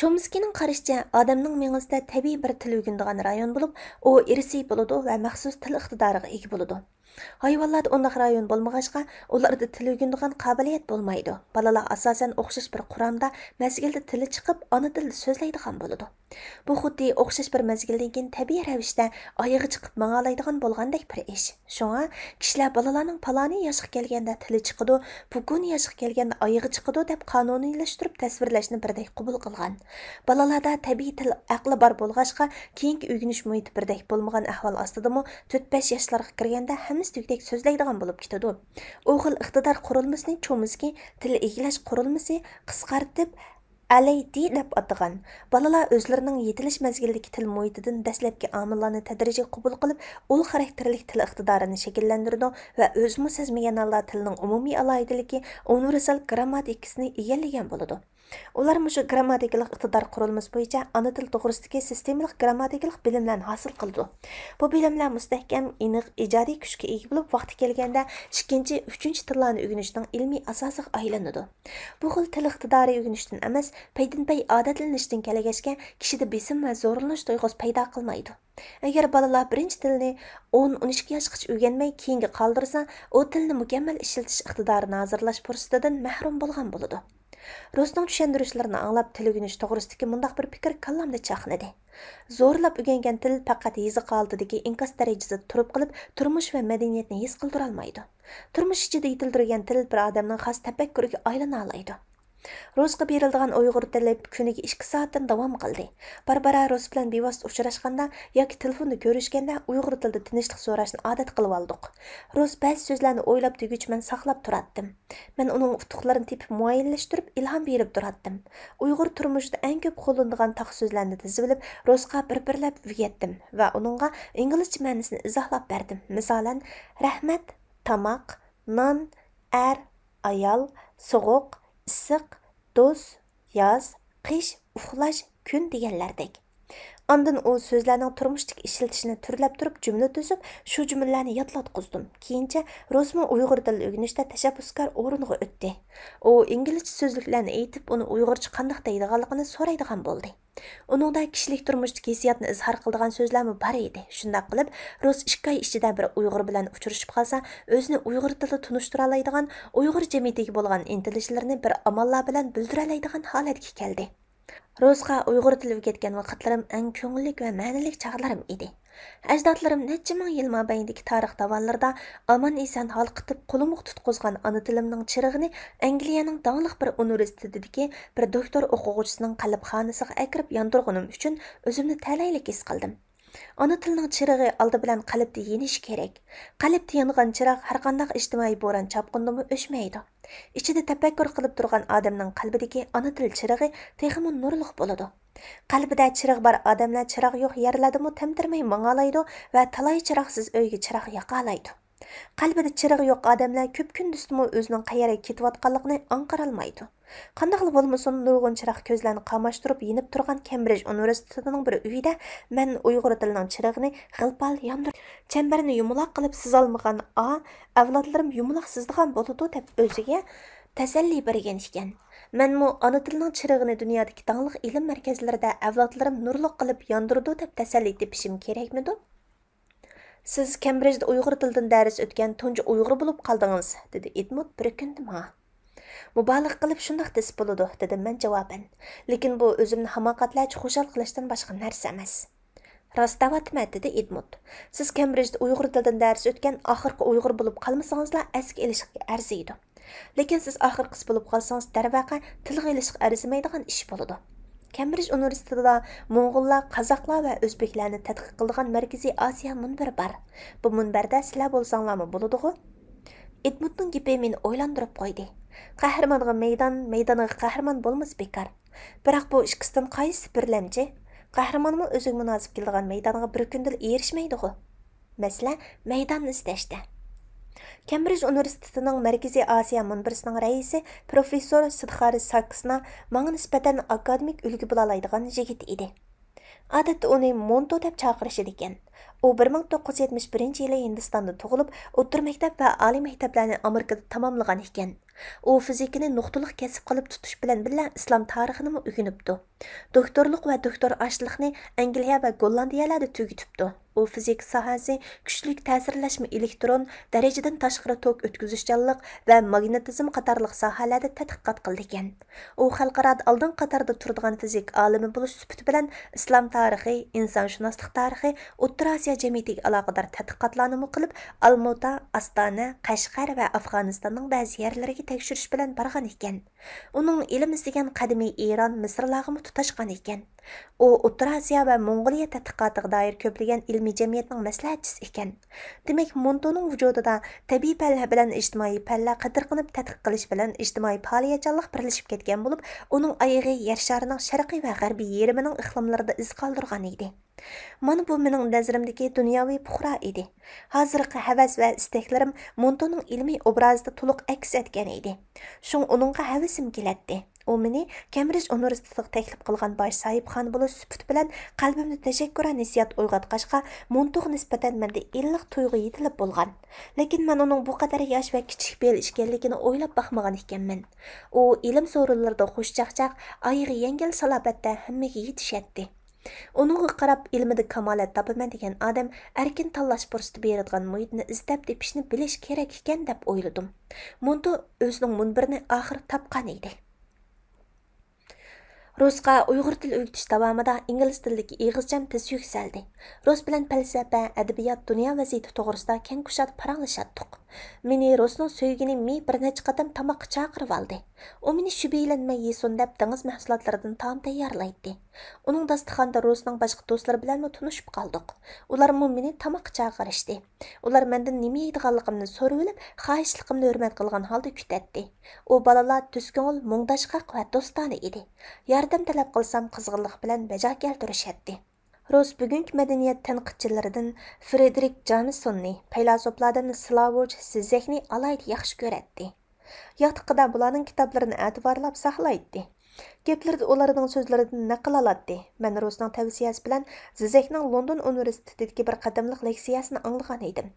چومسكىنىڭ قارىشىچە، ئادەمنىڭ مېڭىسىدە تەبىئىي بىر تىل ئۆگىنىدىغان رايون بولۇپ، ئۇ ئىرسىي بولىدۇ ۋە مەخسۇس تىل ئىقتىدارىغا ئىگە بولىدۇ. ھايۋانلاردا ئۇنداق رايون بولمىغاچقا، ئۇلاردا تىل ئۆگىنىدىغان قابىلىيەت بولمايدۇ. بالىلار ئاساسەن ئوخشاش بىر قۇرامدا، مەزگىلدە تىلى چىقىپ، ئانا تىلدا سۆزلەيدىغان بولىدۇ. بۇ خۇددى ئوخشاش بىر مەزگىلدىن كېيىن تەبىئىي رەۋىشتە ئايىغى چىقىپ ماڭالايدىغان بولغاندەك بىر ئىش. شۇڭا كىشىلەر بالىلارنىڭ پالانى ياشقا كەلگەندە تىلى چىقىدۇ، پۇكۇنى ياشقا كەلگەندە ئايىغى چىقىدۇ دەپ قانۇنىيلاشتۇرۇپ تەسۋىرلەشنى بىردەك قوبۇل قىلغان. بالىلاردا تەبىئىي تىل ئەقلى بار بولغاچقا، كېيىنكى ئۆگىنىش مۇھىتى بىردەك بولمىغان ئەھۋال ئاستىدىمۇ تۆت بەش ياشلارغا كىرگەندە ھەممىسى دېگۈدەك سۆزلەيدىغان بولۇپ كېتىدۇ. ئۇ خىل ئىقتىدار قۇرۇلمىسىنى چومسكى تىل ئىگىلەش قۇرۇلمىسى، قىسقارتىپ، ئەلەيتى دەپ ئاتىغان. بالىلار ئۆزلىرىنىڭ يېتىلىش مەزگىلىدىكى تىل مۇھىتىدىن دەسلەپكى ئامىللارنى تەدرىجىي قوبۇل قىلىپ، ئۇل خاراكتېرلىك تىل ئىقتىدارىنى شەكىللەندۈرىدۇ ۋە ئۆزىمۇ سەزمىگەن ھالدا تىلنىڭ ئومۇمىي ئالاھىدىلىكى، ئۇنىۋېرسال گىرامماتىكىسىنى ئىگىلىگەن بولىدۇ. ئۇلار مۇشۇ گىرامماتىكىلىق ئىقتىدار قۇرۇلمىسى بويىچە ئانا تىل توغرىسىدىكى سىستېمىلىق گىرامماتىكىلىق بىلىملەرنى ھاسىل قىلىدۇ. بۇ بىلىملەر مۇستەھكەم، ئېنىق، ئىجادىي كۈچكە ئىگە بولۇپ، ۋاقتى كەلگەندە ئىككىنچى، ئۈچىنچى تىللارنى ئۆگىنىشنىڭ ئىلمىي ئاساسىغا ئايلىنىدۇ. بۇ خىل تىل ئىقتىدارى ئۆگىنىشتىن ئەمەس، پەيدىنپەي ئادەتلىنىشتىن كەلگەچكە، كىشىدە بېسىم ۋە زورلىنىش تۇيغۇسى پەيدا قىلمايدۇ. ئەگەر بالىلار بىرىنچى تىلنى ئون، ئون ئىككى ياشقىچە ئۆگەنمەي، كېيىنگە قالدۇرسا، ئۇ تىلنى مۇكەممەل ئىشلىتىش ئىقتىدارىنى ھازىرلاش پۇرسىتىدىن مەھرۇم بولغان بولىدۇ. روزنىڭ چۈشەندۈرۈشلىرىنى ئاڭلاپ، تىل ئۆگىنىش توغرىسىدىكى مۇنداق بىر پىكىر كاللامدا چاقنىدى. زورلاپ ئۆگەنگەن تىل پەقەت يېزىق ھالىتىدىكى ئىنكاس دەرىجىسىدە تۇرۇپ قېلىپ، تۇرمۇش ۋە مەدەنىيەتنى ھېس قىلدۇرالمايدۇ. تۇرمۇش ئىچىدە يېتىلدۈرگەن تىل بىر ئادەمنىڭ خاس تەپەككۇرىگە ئايلىنالايدۇ. روزغا بېرىلىدىغان ئۇيغۇر تىلى كۈنىگە ئىككى سائەتتىن داۋام قىلدى. بارا-بارا روز بىلەن بىۋاسىتە ئۇچراشقاندا ياكى تېلېفوندا كۆرۈشكەندە ئۇيغۇر تىلىدا تىنچلىق سوراشنى ئادەت قىلىۋالدۇق. روز بەزى سۆزلەرنى ئويلاپ دېگۈچە مەن ساقلاپ تۇراتتىم. مەن ئۇنىڭ ئۇتۇقلىرىنى تېپىپ مۇئەييەنلەشتۈرۈپ ئىلھام بېرىپ تۇراتتىم. ئۇيغۇر تۇرمۇشىدا ئەڭ كۆپ قوللىنىدىغان تاق سۆزلەرنى تىزىۋېلىپ، روزغا بىر-بىرلەپ ئۆگەتتىم ۋە ئۇنىڭغا ئىنگلىزچە مەنىسىنى ئىزاھلاپ بەردىم. مىسالەن، رەھمەت، تاماق، نان، ئەر، ئايال، سوغۇق، ئىسسىق، دۇز، ياز، قىش، ئۇخلاش، كۈن دېگەنلەردەك. ئاندىن ئۇ سۆزلەرنىڭ تۇرمۇشتىكى ئىشلىتىشىنى تۈرلەپ تۇرۇپ جۈملە تۈزۈپ، شۇ جۈملىلەرنى يادلاتقۇزدۇم. كېيىنچە روزمۇ ئۇيغۇر تىلى ئۆگىنىشتە تەشەببۇسكار ئورۇنغا ئۆتتى. ئۇ ئىنگلىزچە سۆزلۈكلەرنى ئېيتىپ، ئۇنى ئۇيغۇرچە قانداق دەيدىغانلىقىنى سورايدىغان بولدى. ئۇنىڭدا كىشىلىك تۇرمۇشتىكى ھېسسىياتنى ئىزھار قىلىدىغان سۆزلەرمۇ بار ئىدى. شۇنداق قىلىپ، روز ئىككى ئاي ئىچىدە بىر ئۇيغۇر بىلەن ئۇچرىشىپ قالسا، ئۆزىنى ئۇيغۇر تىلىدا تونۇشتۇرالايدىغان، ئۇيغۇر جەمئىيىتىگە بولغان ئىنتىلىشلىرىنى بىر ئاماللار بىلەن بىلدۈرەلەيدىغان ھالەتكە كەلدى. روزغا ئۇيغۇر تىلى ئۆگەتكەن ۋاقىتلىرىم ئەڭ كۆڭۈللۈك ۋە مەنىلىك چاغلىرىم ئىدى. ئەجدادلىرىم نەچچە مىڭ يىل مابەينىدىكى تارىخ داۋانلىرىدا ئامان-ئېسەن ھالقىتىپ، قولىمۇق تۇتقۇزغان ئانا تىلىمنىڭ چىرىغىنى ئەنگلىيەنىڭ داڭلىق بىر ئۇنىۋېرسىتېتىدىكى بىر دوكتور ئوقۇغۇچىسىنىڭ قەلبخانىسىغا ئەكىرىپ ياندۇرغىنىم ئۈچۈن ئۆزۈمنى تەلەيلىك ھېس قىلدىم. ئانا تىلنىڭ چىرىغى ئالدى بىلەن قەلبتە يېنىشى كېرەك. قەلبتە يانغان چىراغ ھەرقانداق ئىجتىمائىي بوران-چاپقۇندىمۇ ئۆچمەيدۇ. ئىچىدە تەپەككۇر قىلىپ تۇرغان ئادەمنىڭ قەلبىدىكى ئانا تىل چىرىغى تېخىمۇ نۇرلۇق بولىدۇ. قەلبىدە چىراغ بار ئادەملەر چىراغ يوق يەرلەردىمۇ تەمتىرىمەي ماڭالايدۇ ۋە تالاي چىراغسىز ئۆيگە چىراغ ياقالايدۇ. قەلبىدە چىرىغى يوق ئادەملەر كۈپكۈندۈزدىمۇ ئۆزىنىڭ قەيەرگە كېتىۋاتقانلىقىنى ئاڭقىرالمايدۇ. قانداقلا بولمىسۇن، نۇرغۇن چىراغ كۆزلەرنى قاماشتۇرۇپ يېنىپ تۇرغان كەمبرىج ئۇنىۋېرسىتېتىنىڭ بىر ئۆيىدە مەن ئۇيغۇر تىلىنىڭ چىرىغىنى غىلپال ياندۇردۇم. چەمبەرنى يۇمىلاق قىلىپ سىزالمىغان ئا، ئەۋلادلىرىم يۇمىلاق سىزىدىغان بولىدۇ دەپ ئۆزىگە تەسەللى بەرگەن ئىكەن. مەنمۇ ئانا تىلنىڭ چىرىغىنى دۇنيادىكى داڭلىق ئىلىم مەركەزلىرىدە ئەۋلادلىرىم نۇرلۇق قىلىپ ياندۇرىدۇ دەپ تەسەللى تېپىشىم كېرەكمىدۇ؟ سىز كەمبرىجدە ئۇيغۇر تىلىدىن دەرس ئۆتكەن تۇنجى ئۇيغۇر بولۇپ قالدىڭىز، دېدى ئېدموند بىر كۈندە ماڭا. مۇبالىغە قىلىپ شۇنداق دېسە بولىدۇ، دېدىم مەن جاۋابەن. لېكىن بۇ ئۆزۈمنى ھاماقەتلەرچە خۇشال قىلىشتىن باشقا نەرسە ئەمەس. راست دەۋاتىمەن، دېدى ئېدموند. سىز كەمبرىجدە ئۇيغۇر تىلىدىن دەرس ئۆتكەن ئاخىرقى ئۇيغۇر بولۇپ قالمىسىڭىزلا ئەسكە ئېلىشقا ئەرزىيدۇ. لېكىن سىز ئاخىرقىسى بولۇپ قالسىڭىز، دەرۋەقە، تىلغا ئېلىشقا ئەرزىمەيدىغان ئىش بولىدۇ. كەمبرىج ئۇنىۋېرسىتېتىدا موڭغۇللار، قازاقلار ۋە ئۆزبېكلەرنى تەتقىق قىلىدىغان مەركىزىي ئاسىيا مۇنبىرى بار. بۇ مۇنبەردە سىلەر بولساڭلارمۇ بولىدىغۇ؟ ئېدموندنىڭ گېپى مېنى ئويلاندۇرۇپ قويدى. قەھرىمانغا مەيدان، مەيدانغا قەھرىمان بولمىسا بىكار. بىراق بۇ ئىككىسىدىن قايسىسى بىرلەمچى؟ قەھرىمانمۇ ئۆزىگە مۇناسىپ كېلىدىغان مەيدانغا بىر كۈندىلا ئېرىشمەيدىغۇ؟ مەسىلە مەيداننى ئىزدەشتە. كەمبرىج ئۇنىۋېرسىتېتىنىڭ مەركىزىي ئاسىيا مۇنبىرىسىنىڭ رەئىسى پروفېسسور سىدخارى ساكسنا ماڭا نىسبەتەن ئاكادېمىك ئۈلگە بولالايدىغان يىگىت ئىدى. ئادەتتە ئۇنى مونتو دەپ چاقىرىشىدىكەن. ئۇ بىر مىڭ توققۇز يۈز يەتمىش بىرىنچى يىلى ھىندىستاندا تۇغۇلۇپ، ئوتتۇرا مەكتەپ ۋە ئالىي مەكتەپلەرنى ئامېرىكىدا تاماملىغان ئىكەن. ئۇ فىزىكىنى نۇقتىلىق كەسىپ قىلىپ تۇتۇش بىلەن بىللە، ئىسلام تارىخىنىمۇ ئۆگىنىپتۇ. دوكتورلۇق ۋە دوكتور ئاشلىقنى ئەنگلىيە ۋە گوللاندىيەلەردە تۈگىتىپتۇ. ئۇ فىزىكا ساھەسى، كۈچلۈك تەسىرلەشمە ئېلېكترون، دەرىجىدىن تاشقىرى توك ئۆتكۈزۈشچانلىق ۋە ماگنىتىزم قاتارلىق ساھەلەردە تەتقىقات قىلىدىكەن. ئۇ خەلقئارادا ئالدىنقى قاتاردا تۇرىدىغان فىزىكا ئالىمى بولۇش سۈپىتى بىلەن ئىسلام تارىخى، ئىنسانشۇناسلىق تارىخى، ئوتتۇرا ئاسىيا جەمئىيىتىگە ئالاقىدار تەتقىقاتلارنىمۇ قىلىپ، ئالمۇتا، ئاستانە، قەشقەر ۋە ئافغانىستاننىڭ بەزى يەرلىرىگە تەكشۈرۈش بىلەن بارغان ئىكەن. ئۇنىڭ ئىلىم ئىزدىگەن قەدىمى ئىران، مىسىرلارغىمۇ تۇتاشقان ئىكەن. ئۇ ئوتتۇرا ئاسىيا ۋە موڭغۇلىيە تەتقىقاتىغا دائىر كۆپلىگەن ئىلمىي جەمئىيەتنىڭ مەسلىھەتچىسى ئىكەن. دېمەك، مونتونىڭ ۋۇجۇدىدا تەبىئىي پەنلەر بىلەن ئىجتىمائىي پەنلەر قېتىرقىنىپ تەتقىق قىلىش بىلەن ئىجتىمائىي پائالىيەتچانلىق بىرلىشىپ كەتكەن بولۇپ، ئۇنىڭ ئايىغى يەر شارىنىڭ شەرقىي ۋە غەربىي يېرىمىنىڭ ئىقلىملىرىدا ئىز قالدۇرغان ئىدى. مانا بۇ مېنىڭ نەزىرىمدىكى دۇنياۋى پۇقرا ئىدى. ھازىرقى ھەۋەس ۋە ئىستەكلىرىم مونتونىڭ ئىلمىي ئوبرازىدا تولۇق ئەكس ئەتكەن ئىدى. شۇڭا ئۇنىڭغا ھەۋىسىم كېلەتتى. ئۇ مېنى كەمبرىج ئۇنىۋېرسىتېتىغا تەكلىپ قىلغان باش ساھىبخانا بولۇش سۈپىتى بىلەن قەلبىمدە تەشەككۈران ھېسسىيات ئويغاتقاچقا، مونتوغا نىسبەتەن مەندە ئىللىق تۇيغۇ يېتىلىپ بولغان. لېكىن مەن ئۇنىڭ بۇ قەدەر ياش ۋە كىچىك پېئىل ئىكەنلىكىنى ئويلاپ باقمىغان ئىكەنمەن. ئۇ ئىلىم سورۇنلىرىدا خۇشچاقچاق، ئايىغى يەڭگىل سالاپەتتە ھەممىگە يېتىشەتتى. ئۇنىڭغا قاراپ، ئىلمىدە كامالەت تاپىمەن دېگەن ئادەم ئەركىن تاللاش پۇرسىتى بېرىدىغان مۇھىتنى ئىزدەپ تېپىشنى بىلىشى كېرەك ئىكەن، دەپ ئويلىدىم. مونتو ئۆزىنىڭ مۇنبىرىنى ئاخىر تاپقان ئىدى. روسقا ئۇيغۇر تىلى ئۆگىتىش داۋامىدا ئىنگلىز تىلىدىكى ئېغىزچەم تېز يۈكسەلدى. روس بىلەن پەلسەپە، ئەدەبىيات، دۇنيا ۋەزىيىتى توغرىسىدا كەڭ كۇشادە پاراڭلىشاتتۇق. مېنى روسنىڭ سۆيگىنى مى بىر نەچچە قاتەم تاماققا چاقىرىۋالدى. ئۇ مېنى شۈبھىلەنمەي يېسۇن دەپ دېڭىز مەھسۇلاتلىرىدىن تائام تەييارلايتتى. ئۇنىڭ داستىخانىدا روسنىڭ باشقا دوستلىرى بىلەنمۇ تونۇشۇپ قالدۇق. ئۇلارمۇ مېنى تاماققا چاقىرىشتى. ئۇلار مەندىن نېمە يەيدىغانلىقىمنى سورىۋېلىپ، خاھىشلىقىمنى ھۆرمەت قىلغان ھالدا كۈتەتتى. ئۇ بالىلار تۈز كۆڭۈل، مۇڭداشقاق ۋە دوستانە ئىدى. ياردەم تەلەپ قىلسام، قىزغىنلىق بىلەن بەجا كەلتۈرۈشەتتى. روس بۈگۈنكى مەدەنىيەت تەنقىدچىلىرىدىن فرېدېرىك جامېسوننى، پەيلاسوپلاردىن سلاۋوج زىزېكنى ئالاھىدە ياخشى كۆرەتتى. ياتىقىدا بۇلارنىڭ كىتابلىرىنى ئەتىۋارلاپ ساقلايتتى. گەپلىرىدە ئۇلارنىڭ سۆزلىرىدىن نەقىل ئالاتتى. مەن روسنىڭ تەۋسىيەسى بىلەن زىزېكنىڭ لوندون ئۇنىۋېرسىتېتىدىكى بىر قېتىملىق لېكسىيەسىنى ئاڭلىغان ئىدىم.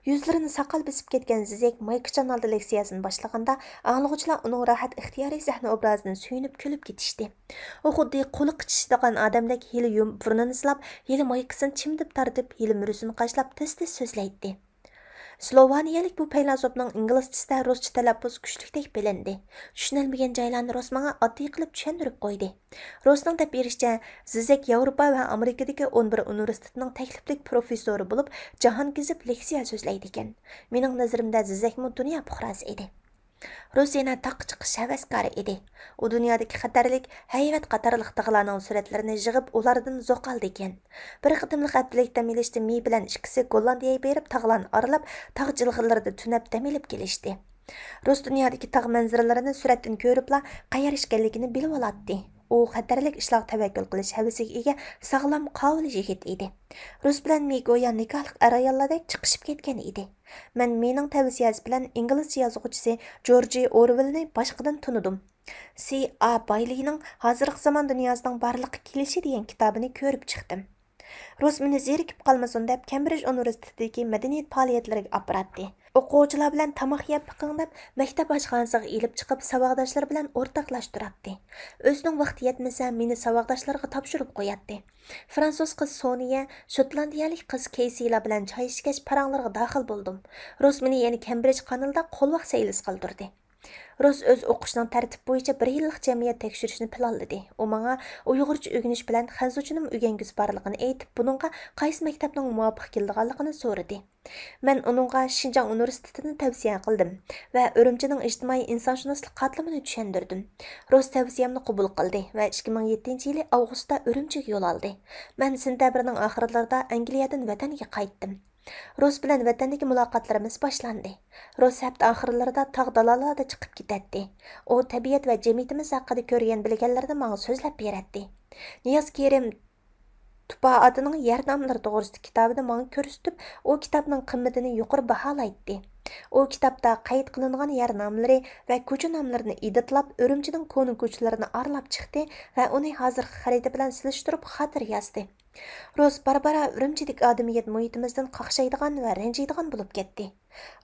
يۈزلىرىنى ساقال بېسىپ كەتكەن زىزېك مايكىچان ھالدا لېكسىيەسىنى باشلىغاندا، ئاڭلىغۇچىلار ئۇنىڭ راھەت ئىختىيارىي سەھنە ئوبرازىدىن سۆيۈنۈپ كۈلۈپ كېتىشتى. ئۇ خۇددى قولى قىچىشىدىغان ئادەمدەك ھېلى يۇم-، بۇرنىنى سىلاپ، ھېلى مايكىسىنى چىمدىپ تارتىپ، ھېلى مۈرىسىنى قاشلاپ تېز-تېز سۆزلەيتتى. سلوۋانىيەلىك بۇ پەيلاسوپنىڭ ئىنگلىزچىسىدە رۇسچە تەلەپپۇز كۈچلۈكتەك بىلىندى. چۈشىنەلمىگەن جايلارنى رۇس ماڭا ئاددىي قىلىپ چۈشەندۈرۈپ قويدى. رۇسنىڭ دەپ بېرىشىچە، زىزېك ياۋروپا ۋە ئامېرىكىدىكى ئون بىر ئۇنىۋېرسىتېتنىڭ تەكلىپلىك پروفېسسورى بولۇپ، جاھان كېزىپ لېكسىيە سۆزلەيدىكەن. مېنىڭ نەزىرىمدە زىزېكمۇ دۇنيا پۇقراسى ئىدى. روس يەنە تاغقا چىقىش ھەۋەسكارى ئىدى. ئۇ دۇنيادىكى خەتەرلىك، ھەيۋەت قاتارلىق تاغلارنىڭ سۈرەتلىرىنى يىغىپ، ئۇلاردىن زوق ئالىدىكەن. بىر قېتىملىق ھەپتىلىك دەم ئېلىشتا مېيى بىلەن ئىككىسى گوللاندىيەگە بېرىپ، تاغلارنى ئارىلاپ، تاغ جىلغىلىرىدا تۈنەپ دەم ئېلىپ كېلىشتى. روس دۇنيادىكى تاغ مەنزىرىلىرىنى سۈرەتتىن كۆرۈپلا، قەيەر ئىكەنلىكىنى بىلىۋالاتتى. ئۇ خەتەرلىك ئىشلارغا تەۋەككۈل قىلىش ھەۋىسىگە ئىگە، ساغلام، قاۋىل يىگىت ئىدى. روس بىلەن مېي گويا نىكاھلىق ئەر-ئاياللاردەك چىقىشىپ كەتكەن ئىدى. مەن مېينىڭ تەۋسىيەسى بىلەن ئىنگلىزچە يازغۇچىسى جورجى ئورۋېلنى باشقىدىن تونۇدۇم. سى ئا بايلىنىڭ ھازىرقى زامان دۇنياسىنىڭ بارلىققا كېلىشى دېگەن كىتابىنى كۆرۈپ چىقتىم. روس مېنى زېرىكىپ قالمىسۇن دەپ، كەمبرىج ئۇنىۋېرسىتېتىدىكى مەدەنىيەت پائالىيەتلىرىگە ئاپىراتتى. ئوقۇغۇچىلار بىلەن تاماق يەپ پىقىڭداپ، مەكتەپ ئاشخانىسىغا ئېلىپ چىقىپ، ساۋاقداشلىرى بىلەن ئورتاقلاشتۇراتتى. ئۆزىنىڭ ۋاقتى يەتمىسە، مېنى ساۋاقداشلىرىغا تاپشۇرۇپ قوياتتى. فرانسۇز قىز سونىيە، شوتلاندىيەلىك قىز كەيسىلا بىلەن چاي ئىچكەچ، پاراڭلىرىغا داخىل بولدۇم. روس مېنى يەنە كەمبرىج قانىلىدا قولۋاق سەيلىسى قىلدۇردى. روس ئۆز ئوقۇشىنىڭ تەرتىپ بويىچە بىر يىللىق جەمئىيەت تەكشۈرۈشنى پىلانلىدى. ئۇ ماڭا ئۇيغۇرچە ئۆگىنىش بىلەن خەنزۇچىنىمۇ ئۆگەنگۈسى بارلىقىنى ئېيتىپ، بۇنىڭغا قايسى مەكتەپنىڭ مۇۋاپىق كېلىدىغانلىقىنى سورىدى. مەن ئۇنىڭغا شىنجاڭ ئۇنىۋېرسىتېتىنى تەۋسىيە قىلدىم ۋە ئۈرۈمچىنىڭ ئىجتىمائىي ئىنسانشۇناسلىق قاتلىمىنى چۈشەندۈردۈم. روس تەۋسىيەمنى قوبۇل قىلدى ۋە ئىككى مىڭ يەتتىنچى يىلى ئاۋغۇستتا ئۈرۈمچىگە يول ئالدى. مەن سېنتەبىرنىڭ ئاخىرلىرىدا ئەنگلىيەدىن ۋەتەنگە قايتتىم. روس بىلەن ۋەتەندىكى مۇلاقاتلىرىمىز باشلاندى. روس ھەپتە ئاخىرلىرىدا تاغ دالالاردا چىقىپ كېتەتتى. ئۇ تەبىئەت ۋە جەمئىيىتىمىز ھەققىدە كۆرگەن بىلگەنلىرىنى ماڭا سۆزلەپ بېرەتتى. نىياز كېرىم تۇپائاتىنىڭ يەر ناملىرى توغرىسىدىكى كىتابىنى ماڭا كۆرسىتىپ، ئۇ كىتابنىڭ قىممىتىنى يۇقىرى باھالايتتى. ئۇ كىتابتا قەيت قىلىنغان يەر ناملىرى ۋە كوچا ناملىرىنى ئېدىتلاپ، ئۈرۈمچىنىڭ كونا كوچىلىرىنى ئارىلاپ چىقتى ۋە ئۇنى ھازىرقى خەرىتە بىلەن سېلىشتۇرۇپ خاتىرە يازدى. روس بارا-بارا ئۈرۈمچىدىكى ئادىمىيەت مۇھىتىمىزدىن قاقشايدىغان ۋە رەنجىيدىغان بولۇپ كەتتى.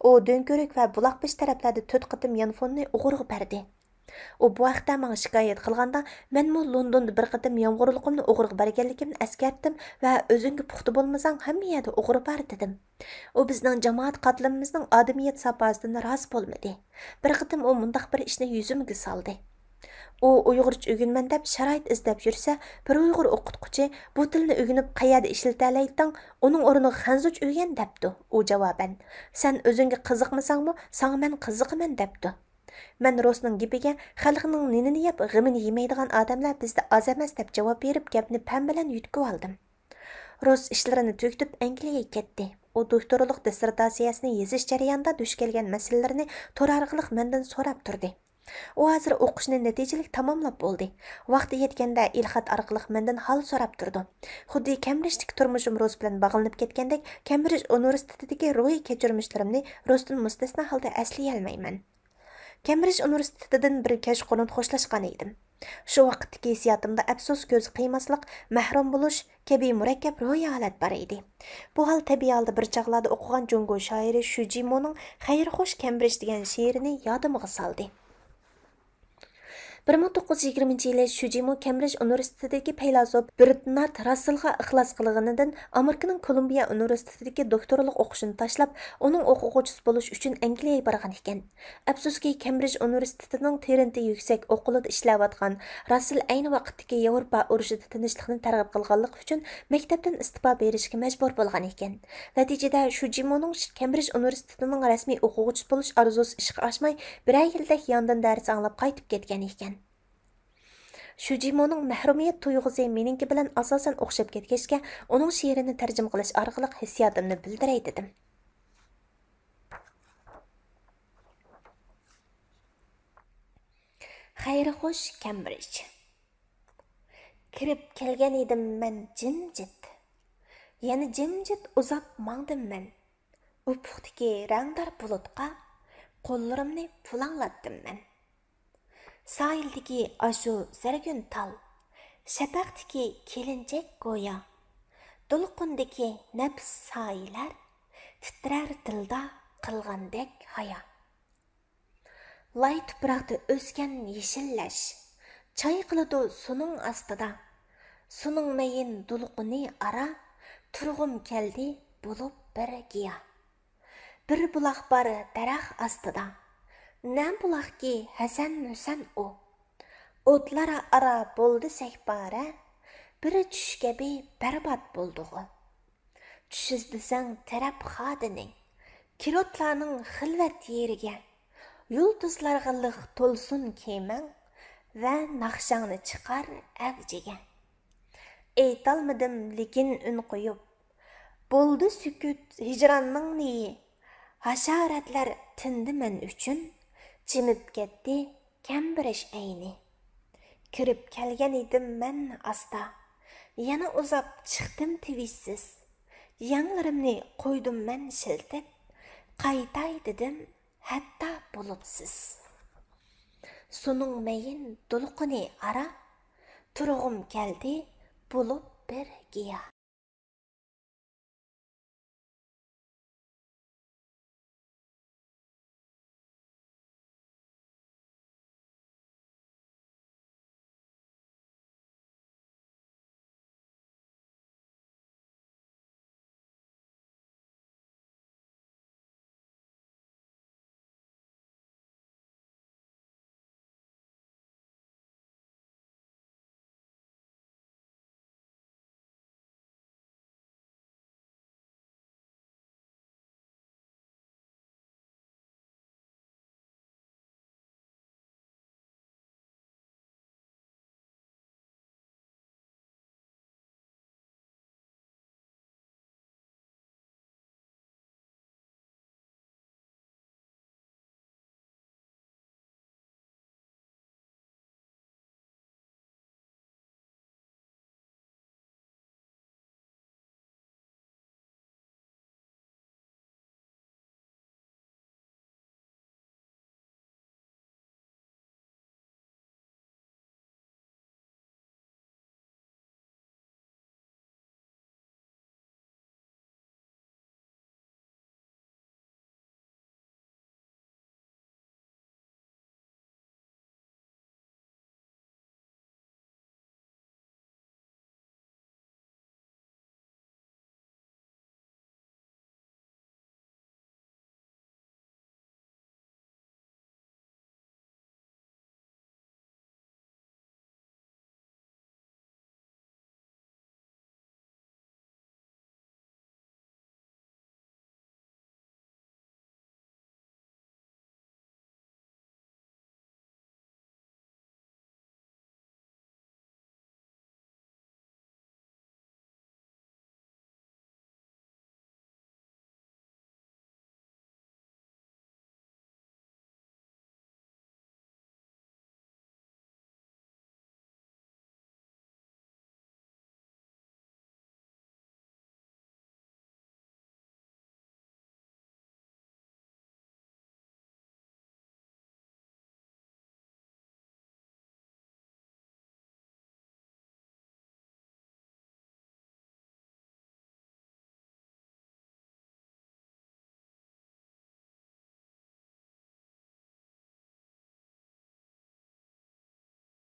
ئۇ دۆڭكۆۋرۈك ۋە بۇلاقبېشى تەرەپلەردە تۆت قېتىم يانفوننى ئوغرىغا بەردى. ئۇ بۇ ھەقتە ماڭا شىكايەت قىلغاندا، مەنمۇ لوندوندا بىر قېتىم يامغۇرلۇقۇمنى ئوغرىغا بەرگەنلىكىمنى ئەسكەرتتىم ۋە «ئۆزۈڭگە پۇختا بولمىساڭ، ھەممە يەردە ئوغرى بار» دېدىم. ئۇ بىزنىڭ جامائەت قاتلىمىمىزنىڭ ئادىمىيەت ساپاسىدىن رازى بولمىدى. بىر قېتىم ئۇ مۇنداق بىر ئىشنى يۈزۈمگە سالدى. ئۇ ئۇيغۇرچە ئۆگىنىمەن دەپ شارائىت ئىزدەپ يۈرسە، بىر ئۇيغۇر ئوقۇتقۇچى «بۇ تىلنى ئۆگىنىپ قەيەردە ئىشلىتەلەيتتىڭ؟ ئۇنىڭ ئورنىغا خەنزۇچە ئۆگەن» دەپتۇ. ئۇ جاۋابەن «سەن ئۆزۈڭگە قىزىقمىساڭمۇ، ساڭا مەن قىزىقىمەن» دەپتۇ. مەن روسنىڭ گېپىگە «خەلقنىڭ نېنىنى يەپ، غېمىنى يېمەيدىغان ئادەملەر بىزدە ئاز ئەمەس» دەپ جاۋاب بېرىپ، گەپنى پەم بىلەن يۈدۈكۈۋالدىم. روس ئىشلىرىنى تۈگىتىپ ئەنگلىيەگە كەتتى. ئۇ دوكتورلۇق دىسسېرتاتسىيەسىنى يېزىش جەريانىدا دۇچ كەلگەن مەسىلىلىرىنى تور ئارقىلىق مەندىن سوراپ تۇردى. ئۇ ھازىر ئوقۇشنى نەتىجىلىك تاماملاپ بولدى. ۋاقتى يەتكەندە ئېلخەت ئارقىلىق مەندىن ھال سوراپ تۇرىدۇ. خۇددى كەمبرىجدىكى تۇرمۇشۇم روس بىلەن باغلىنىپ كەتكەندەك، كەمبرىج ئۇنىۋېرسىتېتىدىكى روھىي كەچۈرمىشلىرىمنى روستىن مۇستەسنا ھالدا ئەسلىيەلمەيمەن. كەمبرىج ئۇنىۋېرسىتېتىدىن بىر كەچقۇرۇن خوشلاشقان ئىدىم. شۇ ۋاقىتتىكى ھېسسىياتىمدا ئەپسۇس، كۆز قىيماسلىق، مەھرۇم بولۇش كەبى مۇرەككەپ روھىي ھالەت بار ئىدى. بۇ ھال تەبىئىي ھالدا بىر چاغلاردا ئوقۇغان جۇڭگو شائىرى شۇجىمونىڭ «خەير خوش، كەمبرىج» دېگەن شېئىرىنى يادىمغا سالدى. بىر مىڭ توققۇز يۈز يىگىرمىنچى يىلى شۇجىمو كەمبرىج ئۇنىۋېرسىتېتىدىكى پەيلاسوپ بېرتنارد راسسېلغا ئىخلاس قىلغىنىدىن، ئامېرىكىنىڭ كولۇمبىيە ئۇنىۋېرسىتېتىدىكى دوكتورلۇق ئوقۇشىنى تاشلاپ، ئۇنىڭ ئوقۇغۇچىسى بولۇش ئۈچۈن ئەنگلىيەگە بارغان ئىكەن. ئەپسۇسكى، كەمبرىج ئۇنىۋېرسىتېتىنىڭ ترىنتى يۈكسەك ئوقۇلىدا ئىشلەۋاتقان راسسېل ئەينى ۋاقىتتىكى ياۋروپا ئۇرۇشىدا تىنچلىقنى تەرغىب قىلغانلىقى ئۈچۈن مەكتەپتىن ئىستېپا بېرىشكە مەجبۇر بولغان ئىكەن. نەتىجىدە، شۇجىمونىڭ كەمبرىج ئۇنىۋېرسىتېتىنىڭ رەسمىي ئوقۇغۇچىسى بولۇش ئارزۇسى ئىشقا ئاشماي، بىرەر يىلدەك ياندىن دەرس ئاڭلاپ قايتىپ كەتكەن ئىكەن. شۇجىمونىڭ مەھرۇمىيەت تۇيغۇسى مېنىڭكى بىلەن ئاساسەن ئوخشاپ كەتكەچكە، ئۇنىڭ شېئىرىنى تەرجىمە قىلىش ئارقىلىق ھېسسىياتىمنى بىلدۈرەي دېدىم. خەير خوش، كەمبرىج. كىرىپ كەلگەن ئىدىم مەن جىمجىت. يەنە جىمجىت ئۇزاپ ماڭدىم مەن. ئۇپۇقتىكى رەڭدار بۇلۇتقا قوللىرىمنى پۇلاڭلاتتىم مەن. ساھىلدىكى ئاشۇ زەرگۈن تال، شەپەقتىكى كېلىنچەك گويا، دولقۇندىكى نەپىس سايىلەر تىترەر دىلدا قىلغاندەك ھايا. لاي تۇپراقتا ئۆسكەن يېشىللەش چايقىلىدۇ سۇنىڭ ئاستىدا. سۇنىڭ مەيىن دولقۇنى ئارا تۇرغۇم كەلدى بولۇپ بىر گىياھ. بىر بۇلاق بار دەرەخ ئاستىدا، نە بۇلاقكى ھەسەن-ھۈسەن ئۇ. ئوتلار ئارا بولدى سەھپارە، بىر چۈش كەبى بەربات بولدىغۇ. چۈش ئىزدىسەڭ تەرەپ خادىنى، كىرودلارنىڭ خىلۋەت يېرىگە، يۇلتۇزلارغا لىق تولسۇن كېمەڭ ۋە ناخشاڭنى چىقار ئەۋجىگە. ئېيتالمىدىم لېكىن ئۈن قويۇپ، بولدى سۈكۈت ھىجراننىڭ نېيى. ھاشارەتلەر تىندى مەن ئۈچۈن، جىمىپ كەتتى كەمبىرىش ئەينى. كىرىپ كەلگەن ئىدىم مەن ئاستا، يەنە ئۇزاپ چىقتىم تىۋىشسىز. يەڭلىرىمنى قويدۇم مەن شىلتىپ، قايتاي دېدىم ھەتتا بولۇپسىز. سۇنىڭ مەيىن دولقۇنى ئارا، تۇرغۇم كەلدى بولۇپ بىر گىياھ.